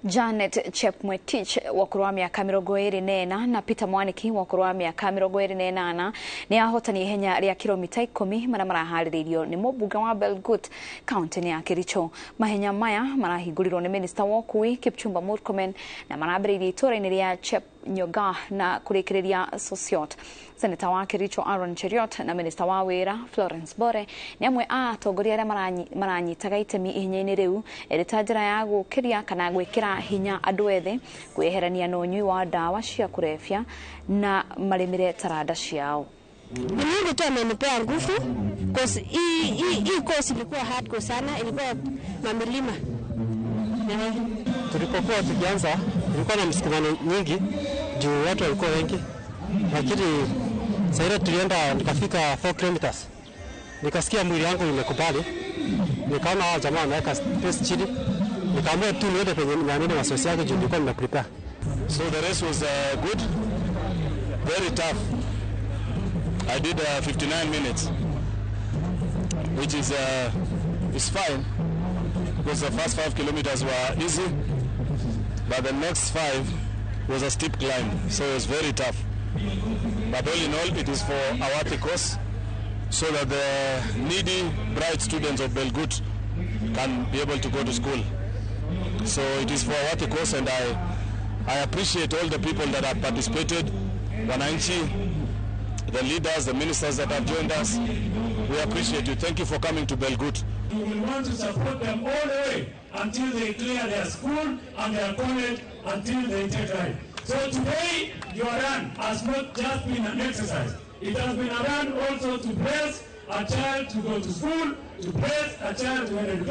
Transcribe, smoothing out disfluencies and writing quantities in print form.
Janet Chepmwetich wa ũkũrũ wa mĩaka 24 na Peter Mwaniki wa ũkũrũ wa mĩaka 28 nĩ ahotani ihenya rĩa kilomita 10 marĩa maraharĩrĩirio nĩ mũmbunge wa Belgut kaunti-inĩ ya Kericho. Mahenya maya marahingũrirwo nĩ minista wa ũkui Kipchumba Murkomen na marambĩrĩirie itũũra-inĩ rĩa Chepnyoga na kũrĩkĩrĩria Sosiot. Seneta wa Kericho Aaron Cheruiyot na minista wa wĩra Florence Bore nĩ amwe a atongoria arĩa maranyitaga itemi ihenya-inĩ rĩu ĩrĩ ta njĩra ya gũkĩria kana gwĩkĩra hinya andũ ethĩ kwĩyeherania na ũnyui wa ndawa cia kũrebia na marĩmĩre taranda ciao. Ni Mungu tu amenipea nguvu cause hii course ilikuwa hardcore sana, ilikuwa mamilima. Tulipokuwa tukianza ilikuwa na msukumano nyingi juu watu walikuwa wengi, lakini sasa ile tulienda nikafika 4 kilometers nikasikia mwili yangu imekubali, nikaona hao jamaa wanaweka space chini, nikaamua tu niende penye niamini masoesi yake juu nilikuwa nimeprepare. So the race was good, very tough. I did 59 minutes, which is fine because the first 5 kilometers were easy, but the next 5 was a steep climb, so it was very tough. But all in all, it is for our course, so that the needy, bright students of Belgut can be able to go to school. So it is for our course, and I appreciate all the people that have participated, wananchi, the leaders, the ministers that have joined us. We appreciate you. Thank you for coming to Belgut. We will want to support them all the way until they clear their school and their college, until they take life. So today, your run has not just been an exercise. It has been a run also to bless a child to go to school, to bless a child to education.